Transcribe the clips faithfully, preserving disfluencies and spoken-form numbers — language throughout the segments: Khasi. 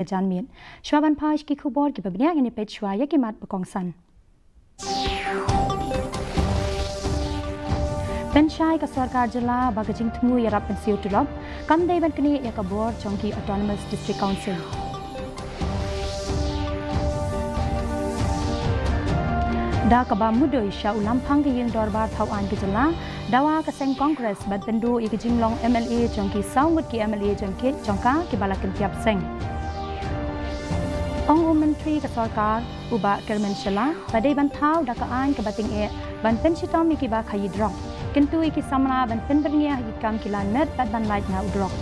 janmiet. Shuwa ban phai sha ki khubor kiba bniah, ngin ïa peit shuwa ïa ki mat ba kongsan. Pynshai ka sorkar jylla ba ka jingthmu ïarap pynsiew tulop kam dei ban knieh ïa ka bor jong ki Autonomous District Council. Da kaba mudui sha u lamphang ka ïing dorbar thaw aiñ ka jylla, dawa ka seng Congress ban pynduh ïa ka jinglong M L A jong ki saw ngut ki M L A jong ki jong ka kiba la kyntiap seng. Ong u Myntri ka sorkar u Bah Kyrmen Shylla ba dei ban thaw da ka aiñ kaba tyngeh ban pynshitom ïa kiba khaïi drok, kyntu ïa ki samla ban pynbyrngia ha ki kam ki lan met bad ban lait na u drok.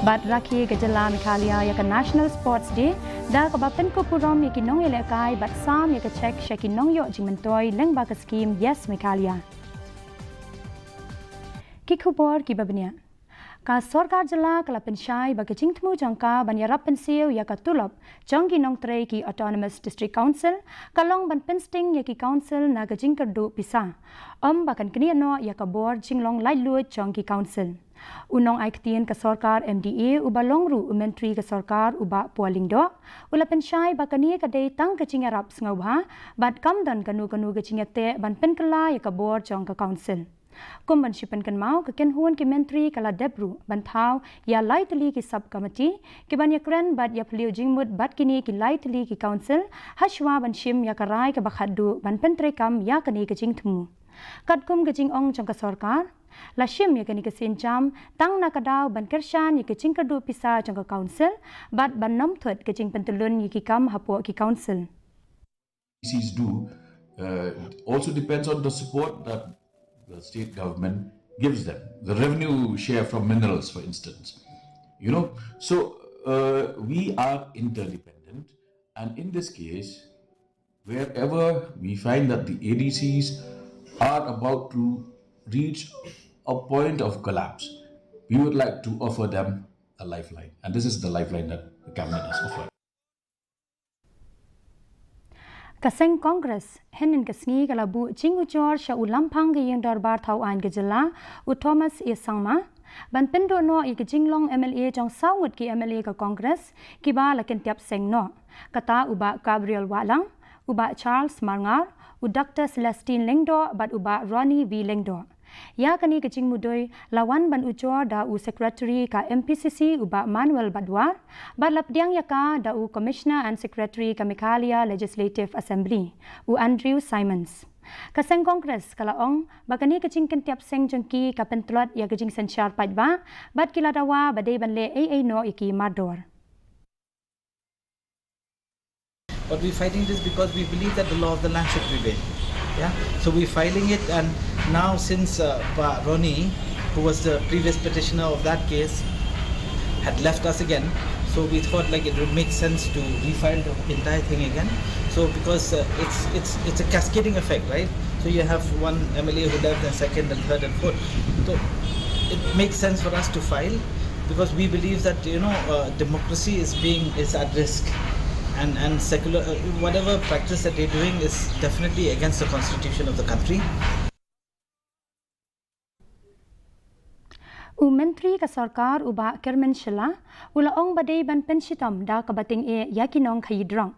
Bad rakhe ka jylla Meghalaya ïa ka National Sports Day da kaba pynkup burom ïa ki nongïalehkai bad sam ïa ka cheque sha ki nongïoh jingmyntoi lyngba ka skhim Yes Meghalaya. Ki khubor kiba bniah. Ka sorkar jylla ka la pynshai ba ka jingthmu jong ka ban ïarap pynsiew ïa ka tulop jong ki nongtrei ki Autonomous District Council ka long ban pynsting ïa ki council na ka jingkyrduh pisa, ym ba kan knieh noh ïa ka bor jinglong laitluid jong ki council. U nongai ktien ka sorkar M D A uba long ruh u Myntri ka sorkar u Bah Paul Lyngdoh u la pynshai ba kane ka dei tang ka jingïarap sngewbha bad kam don kano kano ka jingïateh ban pynkylla ïa ka bor jong ka council. Kum ban shu pynkynmaw, ka kynhun ki myntri ka la dep ruh ban thaw ïa lai tylli ki sub committee kiban ïakren bad ïaphylliew jingmut bad kine ki lai tylli ki council ha shuwa ban shim ïa ka rai kaba khatduh ban pyntreikam ïa kane ka jingthmu. Katkum ka jingong jong ka sorkar, la shim ïa kane ka sienjam tang na ka daw ban kyrshan ïa ka jingkyrduh pisa jong ka council bad ban nym thut ka jingpyntyllun ïa ki kam hapoh ki council. D Cs do uh, also depends on the support that the state government gives them. The revenue share from minerals, for instance. You know, so uh, we are interdependent, and in this case, wherever we find that the A D Cs are about to reach a point of collapse, we would like to offer them a lifeline, and this is the lifeline that the cabinet has offered. Ka seng Congress hynnin ka sngi ka la buh jingujor sha u lamphang ka ïing dorbar thaw aiñ ka jylla, u Thomas A Sangma, ban pynduh noh ïa ka jinglong M L A jong saw ngut ki M L A ka Congress kiba la kyntiap seng noh, kata u Bah Gabriel Wahlang, u Bah Charles Marngar, u Doktor Celestine Lyngdoh bad u Bah Ronnie V Lyngdoh. Ïa kane ka jingmudui la wan ban ujor da u Secretary ka M P C C u Bah Manuel Badwar bad la pdiang ïa ka da u Commissioner and Secretary ka Meghalaya Legislative Assembly, u Andrew Symonds. Ka seng Congress ka la ong ba kane ka jingkyntiap seng jong ki ka pyntlot ïa ka jingsynshar paidbah bad ki la dawa ba dei ban leh ei ei noh ïa ki mardor. But we're fighting this because we believe that the law of the land should prevail. Yeah. So we're filing it, and now since uh, Pa Ronnie, who was the previous petitioner of that case, had left us again, so we thought like it would make sense to refile the entire thing again. So because uh, it's it's it's a cascading effect, right? So you have one M L A who left, and second, and third, and fourth. So it makes sense for us to file because we believe that you know uh, democracy is being is at risk, and and secular uh, whatever practice that they're doing is definitely against the constitution of the country. U Myntri ka Sorkar u Bah Kyrmen Shylla u la ong ba dei ban pynshitom da kaba tyngeh ïa ki nongkhaïi drok.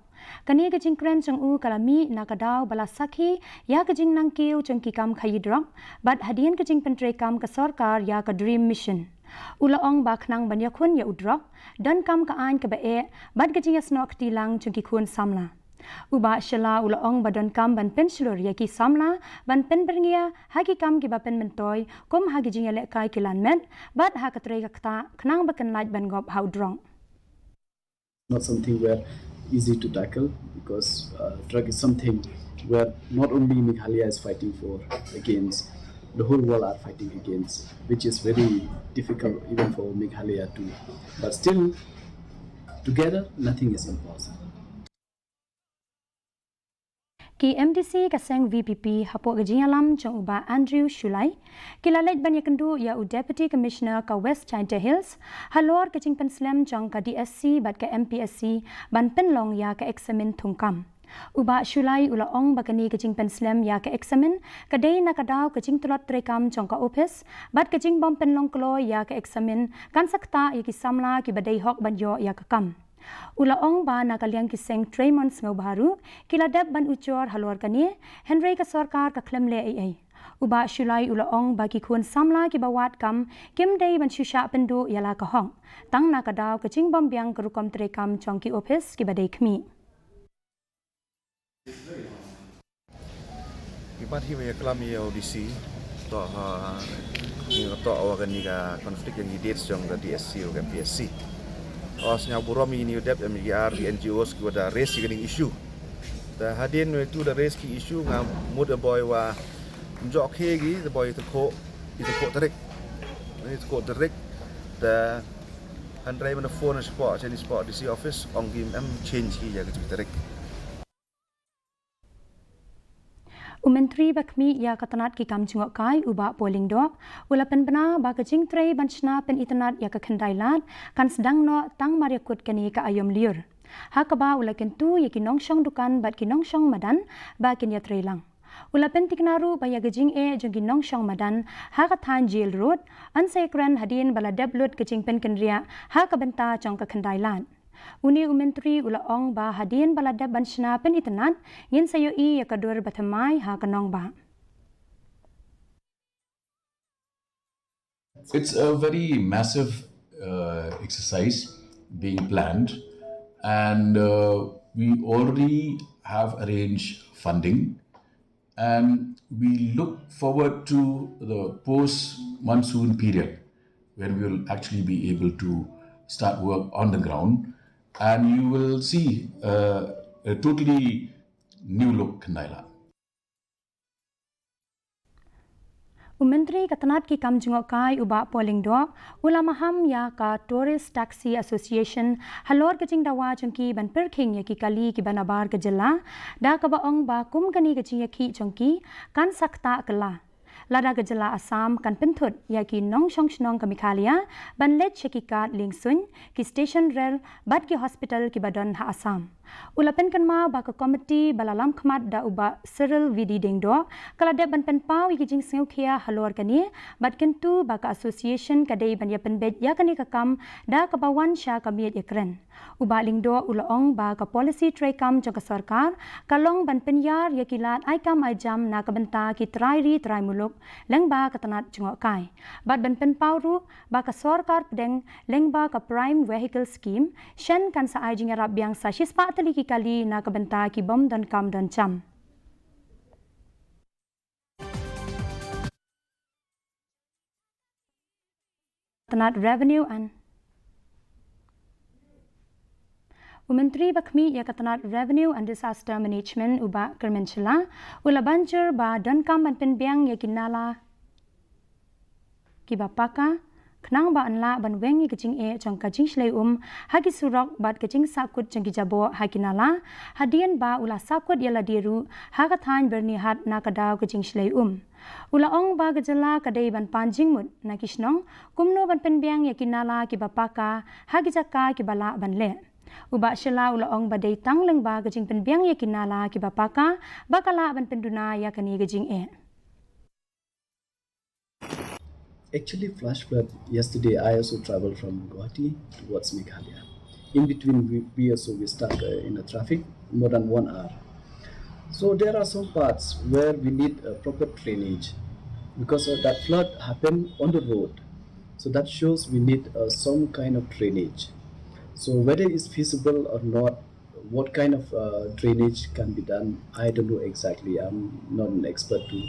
Kane ka jingkren jong u ka la mih na ka daw ba la sakhi ïa ka jingnangkiew jong ki kam khaïi drok bad hadien ka jingpyntreikam ka sorkar ïa ka Dream Mission. U la ong ba khnang ban ïakhun ïa u drok, donkam ka aiñ kaba eh bad ka jingïasnoh kti lang jong ki khun samla. U Bah Shylla u la ong ba donkam ban pynshlur ïa ki samla ban pynbyrngia ha ki kam kiba pynmyntoi kum ha ki jingïalehkai ki lan met bad ha ka trei ka ktah khnang ba kan lait ban ngop ha u drok. Not something where easy to tackle because uh, drug is something where not only Meghalaya is fighting for against, the whole world are fighting against, which is very difficult even for Meghalaya to. But still, together, nothing is impossible. Ki MDC ka seng VPP hapoh ka jingïalam jong u Bah Andrew Shullai ki la leit ban ïakynduh ïa u Deputy Commissioner ka West Jaintia Hills halor ka jingpynslem jong ka DSC bad ka MPSC ban pynlong ïa ka eksamin thungkam. U Bah Shullai u la ong ba kane ka jingpynslem ïa ka eksamin ka dei na ka daw ka jingtlot treikam jong ka ophis, bad ka jingbym pynlong kloi ïa ka eksamin kan sa ktah ïa ki samla kiba dei hok ban ïoh ïa ka kam. U la ong ba na ka liang ki seng treimon sngewbha ruh ki la dep ban ujor halor kane, hynrei ka sorkar ka khlem leh ei ei. U Bah Shullai u la ong ba ki khun samla kiba wad kam kim dei ban shu shah pynduh ïa la ka hok, tang na ka daw ka jingbym biang ka rukom treikam jong ki ophis kiba dei khmih. Ki mat hi ba ïa klam ïa u D C, to ha, ni to wa kani ka conflict ïa ki dates jong ka D S C wa ka M P S C. Os nya burom ïa ni u dep em ïa ki ar ki N G Os ki wa da raise ïa kani issue. Da hadien wa tu da raise ki issue nga mut a boy wa mjok he gi, da boy to ko, ito ko tarik. Ito ko tarik, da hynrei mana phone spot, cheni spot D C office, ong kim em change ki ïa ka tarik. U Myntri ba khmih ïa ka tnat ki kam jngohkai u Bah Paul Lyngdoh u la pynbna ba ka jingtrei ban shna pynitynnad ïa ka khyndai lad kan sdang noh tang mar ïa kut kane ka aïom lyiur. Ha kaba u la kyntu ïa ki nongshong dukan bad ki nongshong madan ba kin ïatrei lang. U la pyntikna ruh ba ïa ka jingeh jong ki nongshong madan ha ka thaiñ Jail Road yn sa ïakren hadien ba la dep lut ka jingpynkynriah ha ka bynta jong ka khyndai lad. Une u Myntri u la ong ba hadien ba la dep ban shna pynitynnad ngin sa ïohi ïa ka dur bathymmai ha ka nongbah. It's a very massive uh, exercise being planned, and uh, we already have arranged funding, and we look forward to the post monsoon period when we will actually be able to start work on the ground, and you will see uh, a totally new look Khyndai Lad. U Myntri ka tnat ki kam jngohkai u Bah Paul Lyngdoh u la maham ïa ka Tourist Taxi Association halor ka jingdawa jong ki ban pyrkhing ïa ki kali kiba nabar ka jylla, da kaba ong ba kum kane ka jingïakhih jong ki kan sa ktah kylla. Lada ka jylla Assam kan pynthut ïa ki nongshong shnong ka Meghalaya ban leit sha ki kad liengsuiñ, ki station rel bad ki hospital kiba don ha Assam. U la pynkynmaw ba ka komiti ba la lam khmat da u Bah Cyril V D Diengdoh ka la dep ban pynpaw ïa ki jingsngewkhia halor kane, bad kyntu ba ka association ka dei ban ïa pynbeit ïa kane ka kam da kaba wan sha ka miej ïakren. U Bah Lyngdoh u la ong ba ka polisi treikam jong ka sorkar ka long ban pynïar ïa ki lad ai kam ai jam na ka bynta ki trai ri trai muluk lyngba ka tnat jngohkai, bad ban pynpaw ruh ba ka sorkar pdeng lyngba ka Prime Vehicle Scheme shen kan sa ai jingïarap biang sa shispah tylli ki kali na ka bynta ki bym donkam donjam. Tnat Revenue and U Myntri ba khmih ïa ka tnat Revenue and Disaster Management u Bah Kyrmen Shylla u la ban jur ba donkam ban pynbiang ïa ki nala kiba paka khnang ba yn lah ban weng ïa ka jingeh jong ka jingshlei um ha ki surok bad ka jingsahkut jong ki jaboh ha ki nala, hadien ba u la sahkut ïa lade ruh ha ka thaiñ Byrnihat na ka daw ka jingshlei um. U la ong ba ka jylla ka dei ban pan jingmut na ki shnong kumno ban pynbiang ïa ki nala kiba paka ha ki jaka kiba lah ban leh. U Bah Shylla u la ong ba dei tang lyngba ka jingpynbiang ïa ki nala kiba paka ba ka lah ban pynduna ïa kane ka jingeh. Actually, flash flood yesterday, I also traveled from Guwahati towards Meghalaya. In between, we, we also we stuck uh, in the traffic more than one hour. So there are some parts where we need a proper drainage because uh, that flood happened on the road. So that shows we need uh, some kind of drainage. So whether it's feasible or not, what kind of uh, drainage can be done, I don't know exactly. I'm not an expert to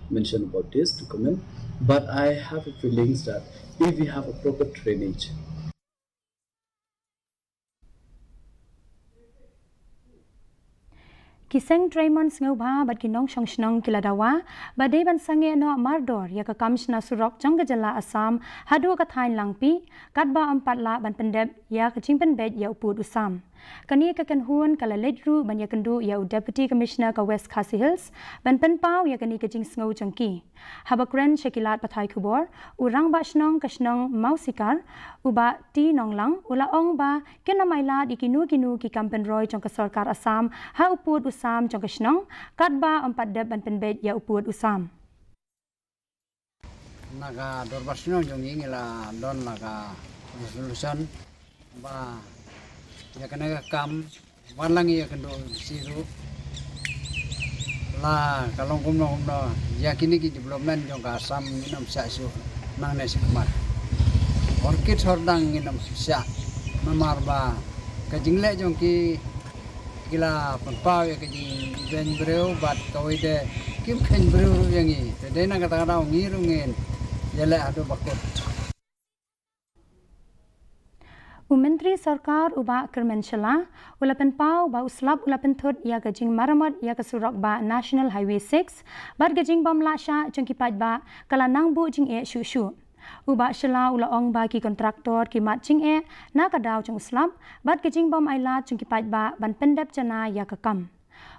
mention about this, to comment. But I have a feelings that if we have a proper drainage, Ki seng treimon sngewbha bad ki nongshong shnong ki la dawa ba dei ban sangeh noh mardor ïa ka kam shna surok jong ka jylla Assam haduh ka thaiñ Langpih, katba ym pat lah ban pyndep ïa ka jingpynbeit ïa u pud u sam. Kane ka kynhun ka la leit ruh ban ïakynduh ïa u Deputy Commissioner ka West Khasi Hills ban pynpaw ïa kane ka jingsngew jong ki. Haba kren sha ki lad pathai khubor, u rangbah shnong ka shnong Mawsikar, u Bah T Nonglang, u la ong ba kin ym ailad ïa kino kino ki kam pynroi jong ka sorkar Assam ha u pud u sam jong ka shnong, katba ym pat dep ban pynbeit ïa u pud u sam. Na ka dorbar shnong jong ngi, ngi la don la ka resolution ba ïa kane ka kam, wat la ngi ïakynduh sha u D C ruh, la ka long kumno kumno, ïa kine ki development jong ka Assam ngin ym shah shuh nangne shakhmat. Hor kit hor dang ngin ym shah, namar ba ka jingleh jong ki, ki la pynpaw ïa ka jingïeng briew bad kawei de kim kheiñ briew ruh ïa ngi. Te dei na kata ka daw ngi ruh ngin ïaleh haduh ba kut. U Myntri Sorkar u Bah Kyrmen Shylla u la pynpaw ba u slap u la pynthut ïa ka jingmaramot ïa ka surok bah National Highway six, bad ka jingbym lah shah jong ki paidbah ka la nang buh jingeh shuh shuh. U Bah Shylla u la ong ba ki kontraktor ki mad jingeh na ka daw jong u slap bad ka jingbym ailad jong ki paidbah ban pyndep jana ïa ka kam.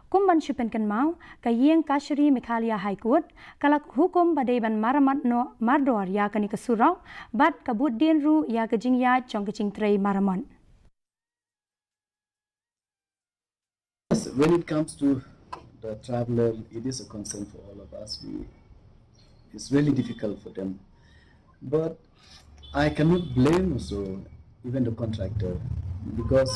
Kum ban shu pynkynmaw, ka ïing kashari Meghalaya High Court ka la hukum ba dei ban maramot noh mardor ïa kane ka surok bad ka bud dien ruh ïa ka jingïaid jong ka jingtrei maramot. Yes, when it comes to the traveler, it is a concern for all of us. We, it's really difficult for them. But I cannot blame also even the contractor, because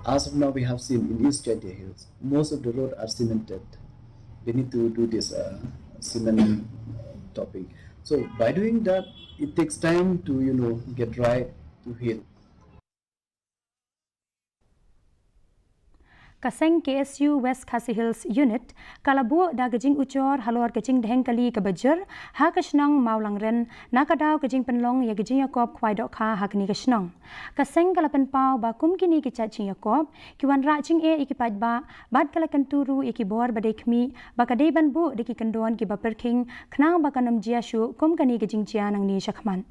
as of now we have seen in East Jaintia Hills, most of the road are cemented. They need to do this uh, cement topping. So by doing that, it takes time to, you know, get dry, to heal. Ka seng K S U West Khasi Hills Unit ka la buh da ka jingujor halor ka jingdheng kali kaba jur ha ka shnong Mawlangren na ka daw ka jingpynlong ïa ka jingïakop khwai dohkha ha kane ka shnong. Ka seng ka la pynpaw ba kum kine ki jait jingïakop ki wanrah jingeh ïa ki paidbah bad ka la kyntu ruh ïa ki bor ba dei khmih ba ka dei ban buh da ki kyndon kiba pyrkhing khnang ba kan ym jia shuh kum kane ka jingjia nangne shakhmat.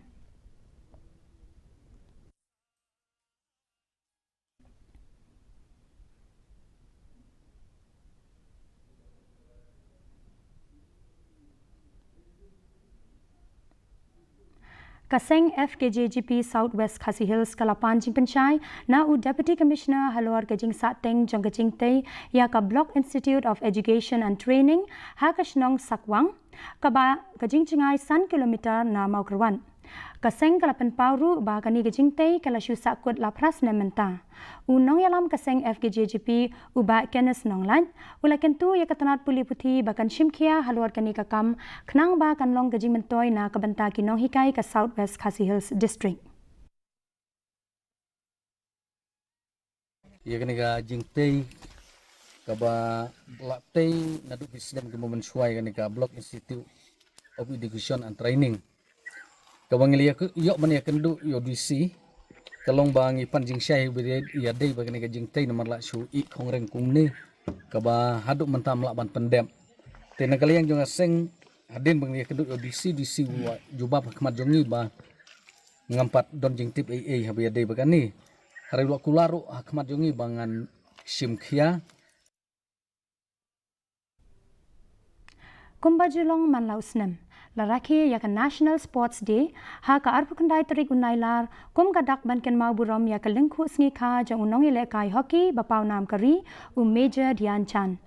Ka seng F K J G P South West Khasi Hills ka la pan jingpynshai na u Deputy Commissioner halor ka jingsahteng jong ka jingtei ïa ka Block Institute of Education and Training ha ka shnong Sakwang, kaba ka jingjngai san kilometer na Mawkyrwat. Ka seng ka la pynpaw ruh ba kane ka jingtei ka la shu sahkut la phra snem mynta. U nongïalam ka seng F K J G P u Bah Kenneth Nonglait u la kyntu ïa ka tnat pule puthi ba kan shimkhia halor kane ka kam khnang ba kan long ka jingmyntoi na ka bynta ki nonghikai ka South West Khasi Hills District. Ïa kane ka jingtei kaba la tei naduh ki snem kiba mynshuwa ïa kane ka Block Institute of Education and Training, kaba ngi la ïoh ban ïakynduh ïa u D C, ka long ba ngi pan jingshai ba ïadei bad kane ka jingtei namar la shu ih khongren kumne kaba haduh mynta ym lah ban pyndep. Te na ka liang jong ka seng, hadien ba ngi la ïakynduh ïa u D C, D C u la jubab ha khmat jong ngi ba ngam pat don jingtip ei ei haba ïadei bad kane. Hynrei u la kular ruh ha khmat jong ngi ba ngan shim khia. Kumba ju long man la u snem, la rakhe ïa ka National Sports Day ha ka arphew khyndai tarik u Nailar kum ka dak ban kynmaw burom ïa ka lyngkhuh sngi kha jong u nongïalehkai hockey ba paw nam ka ri, u Major Dhyan Chand.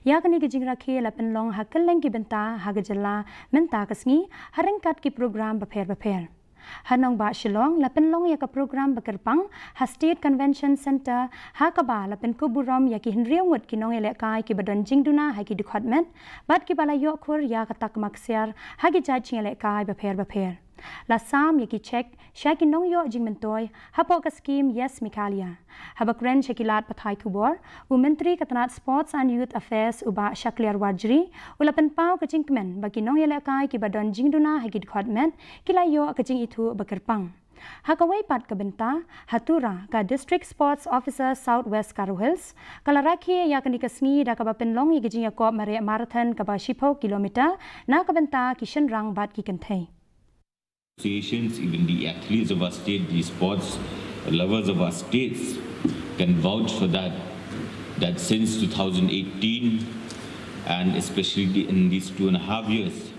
Ïa kane ka jingrakhe la pynlong ha kylleng ki bynta ha ka jylla mynta ka sngi ha ryngkat ki program bapher bapher. Ha nongbah Shillong la pynlong ïa ka program ba kyrpang ha State Convention Centre, ha kaba la pynkup burom ïa ki hynriew ngut ki nongïalehkai kiba don jingduna ha ki dkhot met bad kiba la ïoh khur ïa ka takma ksiar ha ki jait jingïalehkai bapher bapher. La sam ïa ki cheque sha ki nongïoh jingmyntoi hapoh ka skhim Yes Meghalaya. Haba kren sha ki lad pathai khubor, u Myntri ka tnat Sports and Youth Affairs u Bah Shakliar Warjri u la pynpaw ka jingkmen ba ki nongïalehkai kiba don jingduna ha ki dkhot met ki la ïoh ka jingithuh ba kyrpang. Ha kawei pat ka bynta, ha Tura, ka District Sports Officer South West Garo Hills ka la rakhe ïa kane ka sngi da kaba pynlong ïa ka jingïakop mareh marathon kaba shiphew kilometer na ka bynta ki shynrang bad ki kynthei. Associations, even the athletes of our state, the sports lovers of our states can vouch for that, that since two thousand eighteen, and especially in these two and a half years,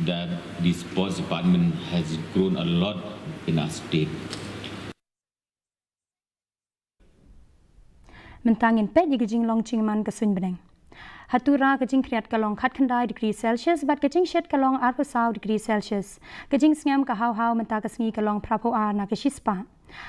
that the sports department has grown a lot in our state. Mynta ngin peit ïa ka jinglong jingman ka suiñ bneng. Ha Tura ka jingkhriat ka long khatkhyndai degree Celsius bad ka jingshit ka long arphew saw degree Celsius. Ka jingsngem ka haw haw mynta ka sngi ka long phraphew ar na ka shispah.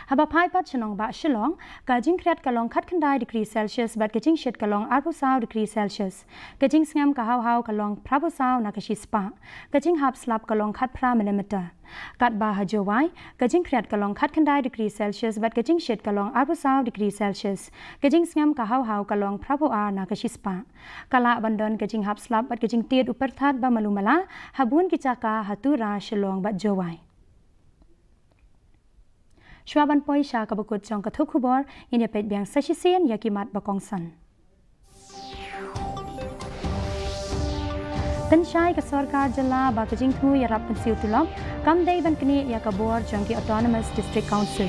Haba phai pat sha nongbah Shillong, ka jingkhriat ka long khatkhyndai degree Celsius bad ka jingshit ka long arphew saw degree Celsius. Ka jingsngem ka haw haw ka long phraphew saw na ka shispah. Ka jinghap slap ka long khatphra millimeter. Katba ha Jowai, ka jingkhriat ka long khatkhyndai degree Celsius bad ka jingshit ka long arphew saw degree Celsius. Ka jingsngem ka haw haw ka long phraphew ar na ka shispah. Ka lah ban don ka jinghap slap bad ka jingtied u pyrthat ba malu mala ha bun ki jaka ha Tura, Shillong bad Jowai. Shuwa ban poi sha kaba kut jong ka thup khubor, ngin ïa peit biang sa shisien ïa ki mat ba kongsan. Pynshai ka sorkar jylla ba ka jingthmu ïarap pynsiew tulop kam dei ban knieh ïa ka bor jong ki Autonomous District Council.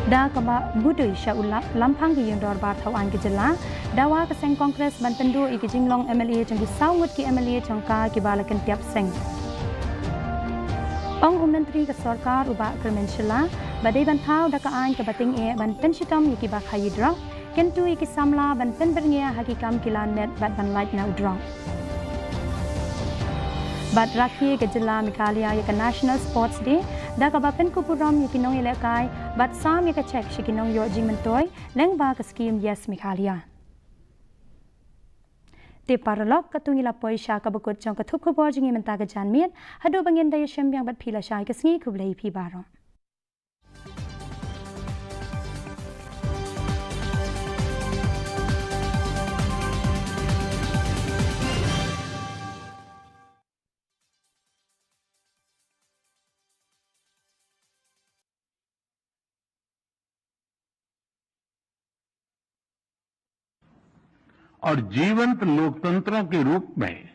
Da kaba budui sha u la-, lamphang ki ïingdorbar thaw aiñ ka jylla, dawa ka seng Congress ban pynduh ïa ki jinglong M L A jong ki saw ngut ki M L A jong ka kiba la kyntiap seng. Ong u Myntri ka sorkar u Bah Kyrmen Shylla ba dei ban thaw da ka aiñ kaba tyngeh ban pynshitom ïa kiba khaïi drok, kyntu ïa ki samla ban pynbyrngia ha ki kam kilan met bad ban lait na u drok. Bad rakhe ka jylla Meghalaya ïa ka National Sports Day da kaba pynkup burom ïa ki nongïalehkai bad sam ïa ka cheque sha ki nongïoh jingmyntoi lyngba ka skhim Yes Meghalaya. Te paralok, katto ngi la poi sha kaba kut jong ka thup khubor jong ngi mynta ka janmiet, haduh ba ngin da ïashem biang bad phi lashai ka sngi, khublei phi baroh. और जीवंत लोकतंत्रों के रूप में